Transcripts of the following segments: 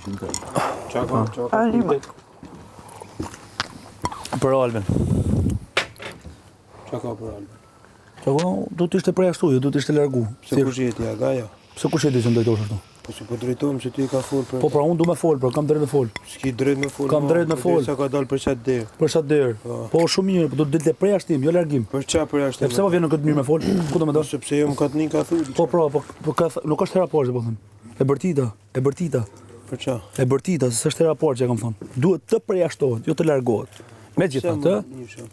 Qa ka, qa ka flitet? Për Albin. Qa ka për Albin? Qa ka, do të ishte përjashtu, jo do të ishte largu. Pse kush je ti, aga jo? Pse kush je ti që më drejtosh ashtu? Po se po drejtohem se ti i ka fol për. Po pra unë du me fol, pra kam drejt me fol. S'ki drejt me fol. Kam drejt me fol. Sa ka dal për çat derë. Për çat derë. Po. po shumë mirë, po do të dilte përjashtim, jo largim. Për çfarë përjashtim? E pse po vjen në këtë mënyrë me fol? Ku do me dal? Sepse jo më ka të një ka thu. Po pra, po, po ka nuk është hera parë që po them. E bërtita, e bërtita. Për çfarë? E bërtita, se s'është hera parë që e kam thënë. Duhet të përjashtohet, jo të largohet. Megjithatë,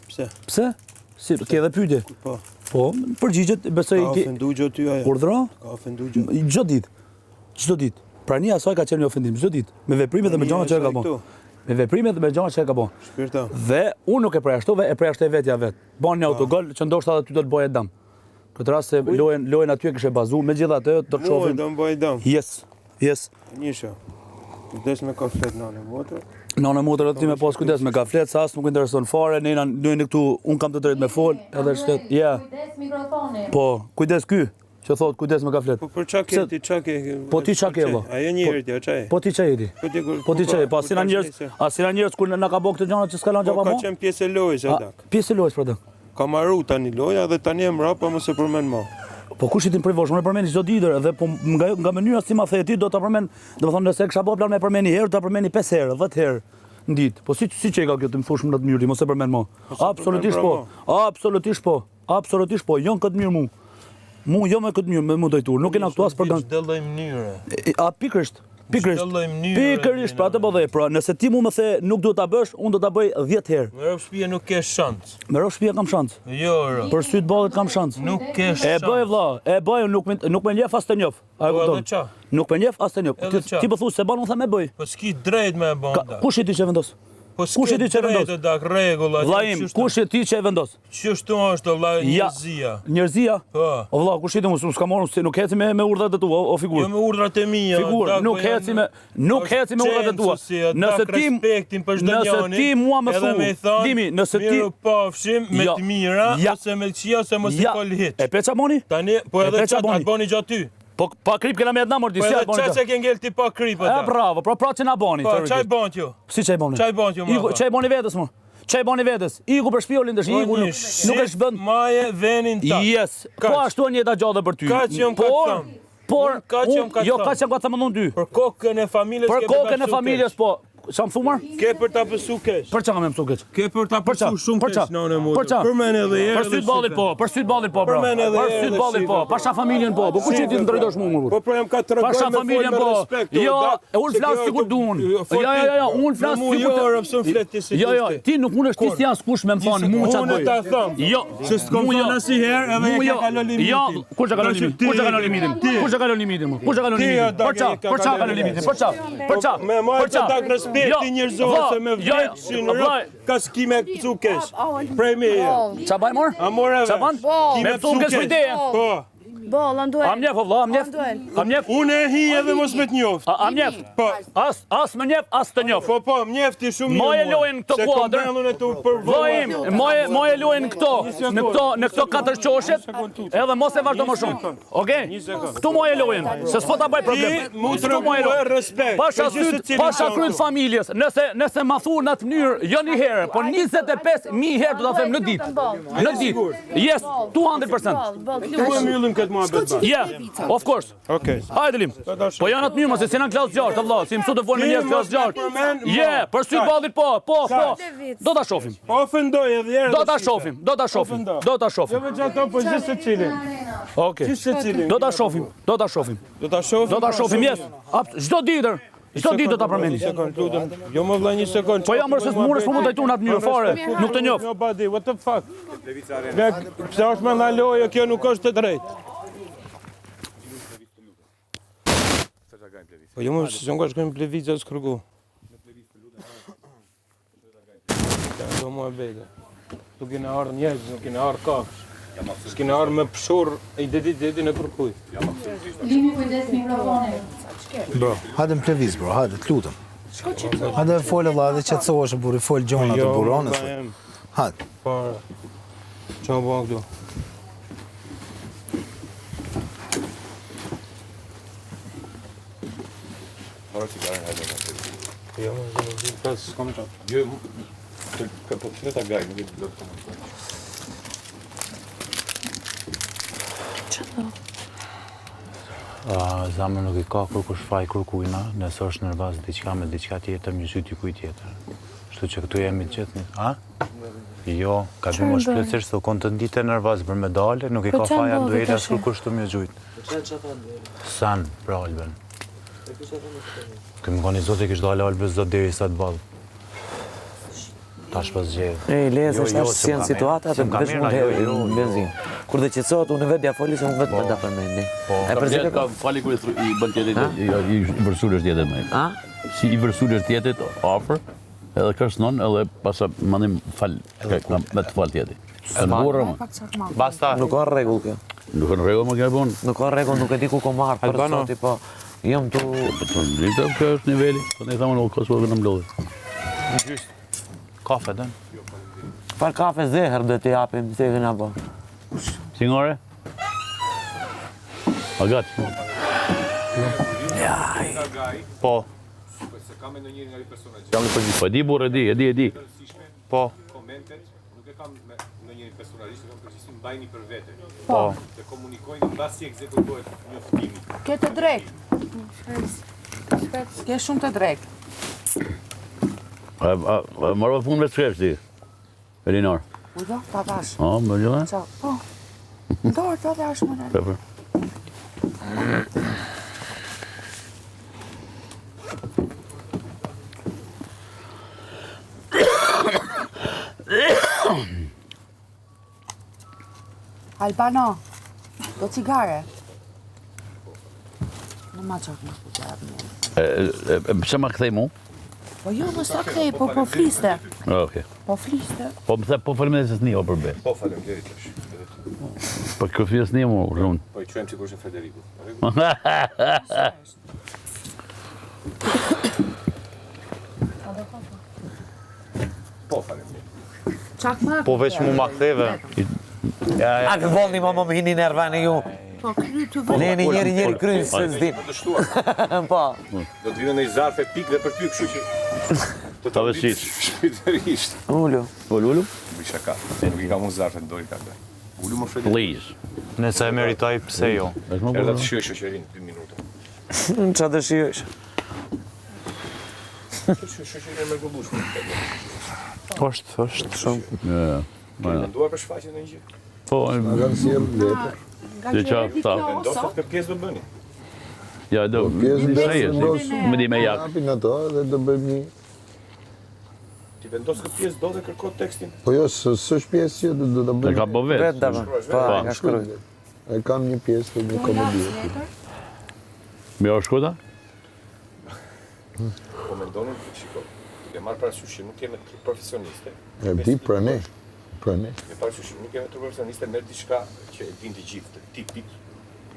pse? Pse? Si, ke edhe pyetje? Po. Po, përgjigjet, besoj Ka ofendu gjë ty ajo. Urdhro? Ka ofendu gjë. Çdo ditë. Çdo ditë. Prania e saj ka qenë një ofendim çdo ditë, me veprimet dhe me gjërat që e ka bën. Me veprimet dhe me gjërat që e ka bën. Shpirta. Dhe unë nuk e përjashtova, e përjashtoi vetja vet. Bën një po. autogol që ndoshta edhe ty do të bëje dëm. Këtë rast se lojën lojën aty e kishe bazu, megjithatë do të shohim. Mua do më bëj dëm. Yes. Yes. Njësha. Kujdes me ka flet nanë motër. Nanë motër edhe ti me pas kujdes me ka flet, se as nuk intereson fare, ne na ne këtu un kam të drejtë me fol, edhe shtet. Yeah. Kujdes mikrofonin. Po, kujdes ky që thot kujdes me ka flet. Po për çka ke ti çka ke? Po ti çka ke valla? Ajo një herë ti, çka je? Po ti çka je ti? Po ti Po ti çka je? Po si na njerëz, a si na njerëz kur na ka bë këtë gjëra që s'ka lënë gjë pa Po ka qenë pjesë e lojës atë. Pjesë e lojës pra dak. Ka maru tani loja dhe tani e mrapa mos e përmend më. Po kush i tin privosh, unë e përmend çdo ditë dhe po nga nga mënyra si ma the ti do ta përmend, domethënë nëse e kisha bë plan me përmend një herë, do ta përmend 5 herë, 10 herë në ditë. Po si si që e ka kjo të më thush në atë mënyrë ti, mos e përmend më. Absolutisht po. Absolutisht po. Absolutisht po, jo në këtë mënyrë mu. Mu jo me këtë mënyrë me mu drejtu. Nuk kena këtu as për çdo lloj mënyre. A pikërisht, pikërisht. Çdo lloj mënyre. Pikërisht, pra atë po dhe, pra nëse ti mu më the nuk duhet ta bësh, unë do ta bëj 10 herë. Me rob shtëpie nuk ke shans. Me rob shtëpie kam shans. Jo, ro. Për syt ballit kam shans. Nuk ke shans. E bëj vëlla, e bëj, nuk më nuk më njeh as të njoh. A e po, kupton? Nuk më njeh as të njoh. Ti ti po thua se bën, unë them e bëj. Po s'ki drejt me e bën. Kush je ti që vendos? Po kush je ti që vendos? Dak rregulla. Vllai im, kush je ti që e vendos? Qështu është o vlla njerëzia. Njerëzia? Po. O vlla, kush je ti unë s'kam marrë, nuk eci me me urdhrat e tua, o, o figurë. Jo me urdhrat e mia. Figurë, nuk po eci me nuk eci me urdhrat e tua. Nëse ti respektin për çdo njeri. Nëse ti mua më thu, Dimi, nëse ti Mirupafshim me të mira ose me të këqija ose mos i fol hiç. E pe ça boni? Tani, po edhe ça ta boni gjatë ty. Po pa krip kena me na mordi, si po boni. Po edhe çka ke ngel ti pa krip atë. E bravo, pra pra që na boni. Po çaj bën ti? Si çaj boni? Çaj bën ti më? Çaj boni vetes më? Ça i boni vetes? Iku për shpi Olin tash, iku nuk, nuk e zhbën. Maje venin tat. Yes. Po ashtu e njëjta gjë dhe për ty. Kaq jam ka të them. Por, kaq jam ka Jo, kaq jam ka të them unë ty. Për kokën e familjes ke për kokën e familjes po. Ça më thua? Ke për ta pësu keq. Për çka më mësu keq? Ke për ta pësu shumë keq në motër. Për çfarë? Përmend edhe herë. Për syt ballit po, për syt ballit po bro. Për syt ballit po, pasha familjen po. Po kush je ti të drejtosh mua më? Po po jam ka të tregoj me familjen po. Jo, e unë flas sikur duan. Jo, jo, jo, jo, unë flas sikur. Jo, jo, pse flet ti si. Jo, jo, ti nuk mundesh ti si askush me më thonë mua çfarë bëj. Unë ta them. Jo, se s'kom thënë asnjëherë edhe e ka kalon limitin. Jo, kush e kalon limitin? Kush e kalon limitin? Kush e kalon limitin? Kush e kalon limitin? Për çfarë? Për çfarë kalon limitin? Për çfarë? Për çfarë? Me marrë të dak respektin njerëzor se me jo, vdekshin rëp. Ka s'ki me pësu keq. Prej meje. Ça baj mor? A more Ça ban? Me pësu keq për ideje. Po. Bo, Anduel. A m'njef, o vlla, a m'njef? A m'njef? Unë e hi edhe mos me të njoft. A m'njef? Po. As, as më njef, as të njof. Po, po, më njef ti shumë mirë. Maje lojën këto kuadër. Se kom e tu për Vllai im, maje, maje lojën këto, në këto, në këto katër qoshet, edhe mos e vazhdo më shumë. Okej? Këtu maje lojën, se s'po ta bëj problem. Ti mu tregue respekt. Pasha syt, pasha kryt familjes. Nëse nëse ma thu në atë mënyrë, jo një herë, po 25000 herë do ta them në ditë. Në ditë. Yes, 200%. Ku e mbyllim këtë muhabet? Yeah, of course. Okej. Hajde lim. Po janë atë mënyrë, mos e si në klasë 6, vëlla, si mësu të folë me njerëz klasë 6. Yeah, për sy ballit po, po, po. Do ta shohim. Po ofendoj edhe herë. Do ta shohim, do ta shohim. Do ta shohim. Jo veç ato, po gjithsecilin. Okej. Gjithsecilin. Do ta shohim, do ta shohim. Do ta shohim. Do ta shohim, yes. Çdo ditë. Çdo ditë do ta përmendi. Një sekond, lutem. Jo më vëlla një sekond. Po jam mërë se s'munesh po më drejtu në atë mënyrë fare. Nuk të njoh. Nobody, what the fuck? Pse është me ndalojë, kjo nuk është e drejtë. Po jo më, se nga shkojmë Plevica s'kërgu. Do mua bete. Tu kena ardhë njerëz, nuk kena ardhë kafsh. S'kena ardhë me pshur identitetin e kërkuj. Limi kujdes mikrofonin. Bro, hajde në Plevic, bro, hajde, të lutem. Hajde fol vlla, dhe qetësohesh burri, fol gjona të Jo, buronës. Hajde. Po. Çfarë bën këtu? Mora cigaren, hajde në të. Jo, më nuk di, pas s'kam çfarë. Jo, të po të ta gaj, nuk e do të komunikoj. Ç'do? Uh, Zemër nuk i ka kërkush faj kërkujna, nëse është nervoz diçka me diçka tjetër, më zhyt dikuj tjetër. Kështu që këtu jemi të gjithë një... A? Jo, gabim është plotësisht, se u konë të ditë nervoz për me dale, nuk i Po ka ça faj ndodhi Andueli as tash? kërkush të më gjujt. San, për Albën. Kë më koni zoti kish dalë Albës do deri sa të ballë. Tash pas zgjedh. E, leje se Jo, tash jo, si janë se më ka situata, mirë, se të më ka veç mirë, mund jo, hedh jo, jo. benzin. Kur të qetësohet, unë vetë ja foli se unë vetë po ta përmendi. Po. E për Ka ka fali kur i thru- i bën tjetrit, i i i vërsul është tjetrit më. A? Si i vërsul është tjetrit afër, edhe kërcënon, edhe pasa mandim fal, ka, ka, me të fal tjetri. Së në burrë, më. Basta. Nuk ka rregull kjo. Nuk në rregull më kja bon. Nuk ka rregull, nuk e di ku ko marrë për Albano. soti, po jam tu Po të në kjo është niveli. Po ne thamë në Kosovë në mblodhi. Gjysë. Kafe, dën. Par kafe zeher do t'i japim, se e kena po. Singore? A gati. Po, Se kam me ndonjëri nga ju personazhe. Jam në përgjithësi. Po e di burrë, e di, e di, e di. Rëndësishme, po, komentet, nuk e kam me ndonjëri personalisht, e kam përgjithësi mbajini për vete. po. Të komunikojnë mbasi ekzekutohet njoftimi. Ke të drejtë. Ke shumë të drejtë. A, a, a morva punë me skrep ti? Elinor. Ujdo, ta thash. A, më gjë? Qa, po. Në dorë të thash më në. Po, po. Albano, do cigare. Në ma qak më po të jap një. E, e, e, pse ma kthej mu? Po jo, mos ta kthej, po po fliste. Ah, Okej. Po fliste. Po më the, po faleminderit se s'ni o për be. Po faleminderit tash. Edhe ty. Po kjo fjalë s'ni mu, run. Po i quajmë sikur është Federiku. Po faleminderit. Çak ma. Po veç mu ma ktheve. Ja, ja. A të bolni më më hini nervani ju. Po kry të vë. Leni njeri njeri kryn se s'din. Po dështuar. Po. Do të vinë në një zarf e pikë dhe për ty, kështu që të Ta vëshish. Shpirtërisht. Ulu. Po lulu? Bëj shaka. Nuk i kam unë zarfet në dorë ka. Ulu më Fredi. Please. Nëse e meritoj, pse jo? Është më Erdha burrë. të shijoj shoqërinë 2 minuta. Qa të shijosh? Të shijoj shoqërinë e mrekullueshme. Është, është shumë. Ja, ja. Keni menduar për shfaqjen ndonjë gjë? Po, Na kanë sjellë letër. Nga Dhe që qa, erdhi tha. kjo Vendosët sot, këtë pjesë do bëni. ja, do. Po, pjesën Nisë do e, si. vendosim. Më di me jak. Hapin ato dhe do bëjmë një... Ti vendos këtë pjesë do dhe kërko tekstin. Po jo, s'është pjesë që do do ta E bëjmë. ka bë Vetë vetë. ta bën. Po, e ka shkruaj. E kam një pjesë të një do komedi. laps letër. Mi o shkruta? Po mendonin, shiko, duke marrë parasysh që nuk jemi trup profesioniste. E di prane. Prane. Duke parasysh që nuk jemi trup profesioniste, merr diçka që e din të gjithë, të tipit,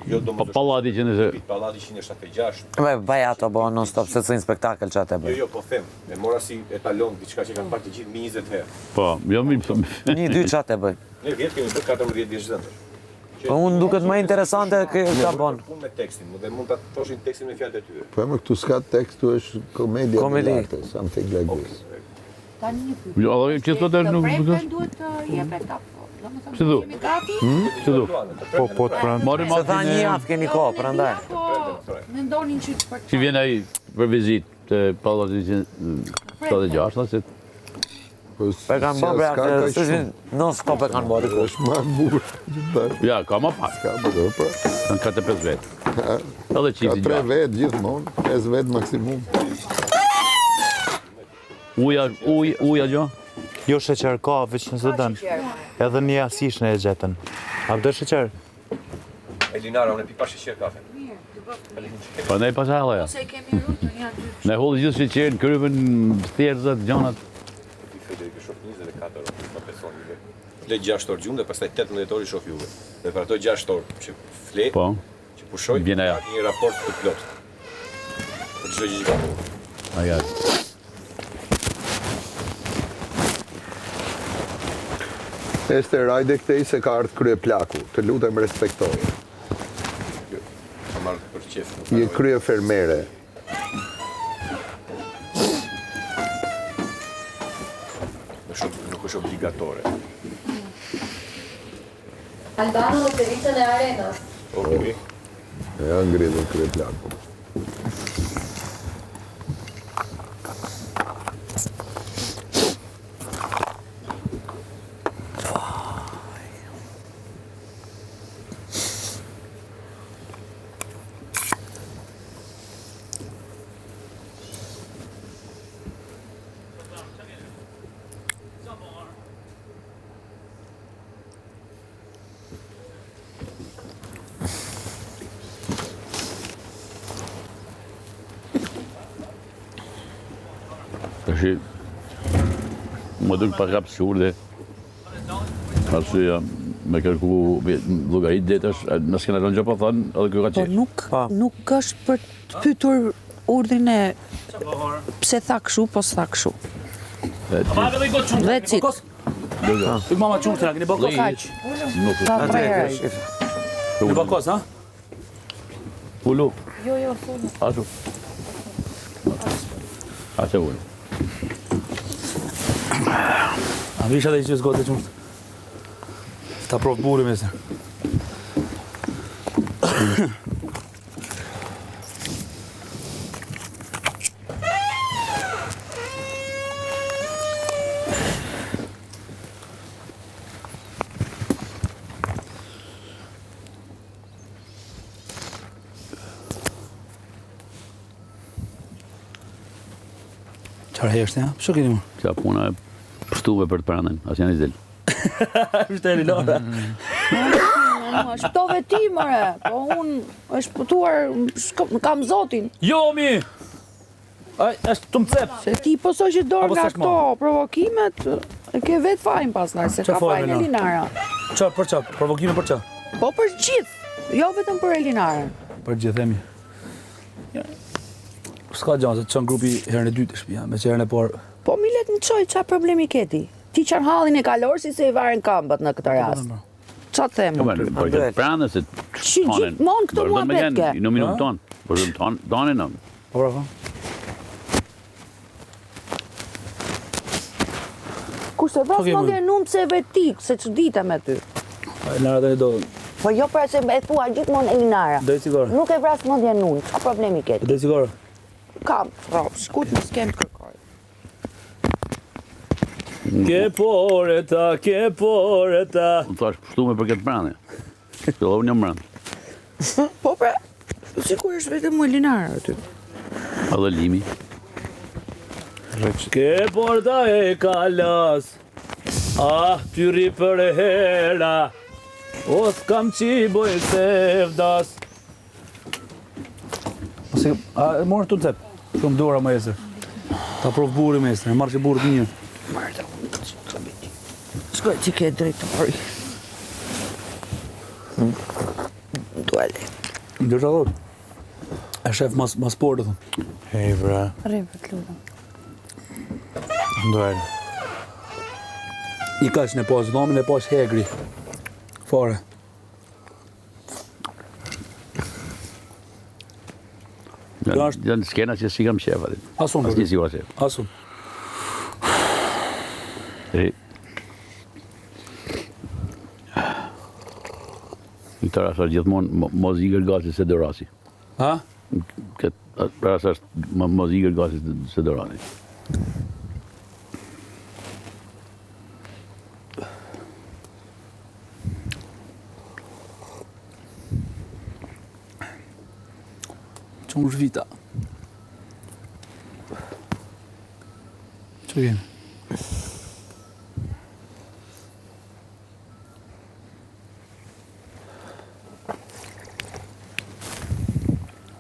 jo Po domosdoshmërisht. pallati që nëse Tipit pallati 176. Bëj bëj ato bo non stop se të spektakël që atë e Jo, bëj. jo, po them, e mora si etalon diçka që kanë parë të gjithë mbi 20 herë. Po, jo mi Një, dy që atë e bëj. Ne vjet kemi bërë 14 vjeç dhëndër. Po unë duket më interesante kë ta bon. Punë me tekstin, dhe mund ta thoshin tekstin me fjalët e tyre. Po më këtu s'ka tekst, këtu është komedia Komedi. dell'arte, something like this. Tani një pyetje. Jo, edhe që thotë Të nuk nuk premten është. duhet të jepet apo? Domethënë Si du? jemi gati? Si du? Po, po, të prëmë. Marrim Se tha atin një e javë keni kohë, prandaj. Po mendonin që për si vjen ai për vizitë te pallati 176, tha se Po Po e kanë bërë bre s'ka atë, kaq s'është shumë. non stop e kanë bërë. Është më bukur që thash. ja, ka më pak. Ka më po, pra. Kanë 4-5 vetë. Edhe Ka çifti tre gjatë. vetë gjithmonë, 5 vetë maksimum. Uja, uj, uja gjë? Jo sheqer ka, veç nëse dën. Edhe një asishne e gjetën. A do sheqer? Elinara, unë e pi pa sheqer kafe. Po ne pas halla ja. Se kemi rrugën janë dy. Ne holli gjithë sheqerin, kryvën, thjerrëzat, gjanat. Ti Federico shoh 24 orë, më besoni juve. Fle 6 orë gjumë dhe pastaj 18 orë i shoh juve. Dhe për ato 6 orë që fle, Po. që pushoj, Vjen ajo. ka një raport të plot. Për çdo gjë që ka ndodhur. A ja. Ester, hajde këtej se ka ardhë kryeplaku. Të lutem respektoje. Ka marrë për qef. Je krye fermere. është obligatore. Albano në Telicën e Arenës. Okej. Ja ngritur kryeplaku. Tashi, më duk pak absurde, arsyeja me kërku llogarit detash, nëse kena lënë gjë po thënë, edhe kjo ka Po qenë. nuk, nuk është për të pyetur urdhrin e pse tha kështu, po s'tha kështu. That's it. Ik mama qumësht, keni bërë kos? Kaq. Nuk Tha tre herë. Keni bërë kos, ha? Ulu. Jo, jo, thunë. Ashtu. Ashtu ulu. A visha dhe i qësë gotë qumësht. Ta provë burri mesër. Çfarë heshti, ha? Pse keni më? Qa puna e pështuve për të pranën, asë janë i zil. Është e Lora. Ma, Shpëtove ti, mëre. Po unë është shpëtuar, shko- kam zotin. Jo, mi! Ai, është të më cep. Se ti po soqe dorë Apo nga s'është këto provokimet, e ke vetë fajin pastaj, se Qa ka fajin, fajin Elina? Elinara. Qa, për qa? Provokime për qa? Po për gjithë, jo vetëm për Elinarën. Për gjithë themi. Ja. S'ka gjanë, se të qënë grupi herën e dytë e shtëpia, me që herën e parë. Po millet në qoj, qa problemi ke ti? Ti qanë hallin e kalorësit se i varen këmbët në këtë rast. Qa të them Jo, unë ty? për këtë pranën se Që gjithmonë këtë muhabet ke. I nominu tonë, vazhdojmë tonë, tonë në. Po pra, po. Kurse vras Po, mendjen unë pse e vet ti, se çudite me ty. Elinara tani do Po jo pra se e thua gjithmonë Elinara. Do i cigare. Nuk e vras mendjen unë, ç'a problemi ke ti? Do i cigare. Kam, rrob, shkut në skem të kërkoj. Ke poreta, ke poreta. Unë thash pështume për këtë pranën. Dhe unë jam mbrënd. Po pra, sikur është vetëm Elinara aty. Edhe limi. Ke porta e kalas. Ah, tyri për hera. O, s'kam qi boj sevdas. Ose, a, e morë të cep. Shumë dora më esër. Ta provë burri më esër, e marrë që burri të mirë. Marrë ta unë të s'ka biti. S'ka që ke drejtori. Tualet. Ndërsa thot. E shef mas, mas portë, thonë. Hej, bre. Rri, për të lutem. Duel. I kaq në pas dhomin e pas hegri. Fare. Janë janë skena që si kam qef aty. Asun. Asnjë si ka qef. Asun. E Në këtë rast është gjithmonë mo- mos ikër gati se dorasi. Ha? Në këtë rast është mo- mos ikër gati se dorasi. Që unë zhvita. Që kemi?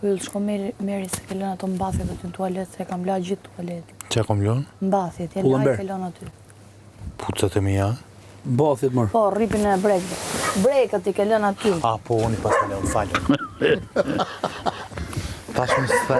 Yll, shko meri, meri se ke lënë ato mbathjet aty në tualet, se e kam la gjithë tualetin. Qa kom lënë? Mbathjet, ja la Pullamber. i ke lënë aty. Pucat e mia. Mbathjet mërë. Po, rripin e brekëve. Brekët i ke lënë aty. A, po, unë i pas të lënë, falë. Tash më së the.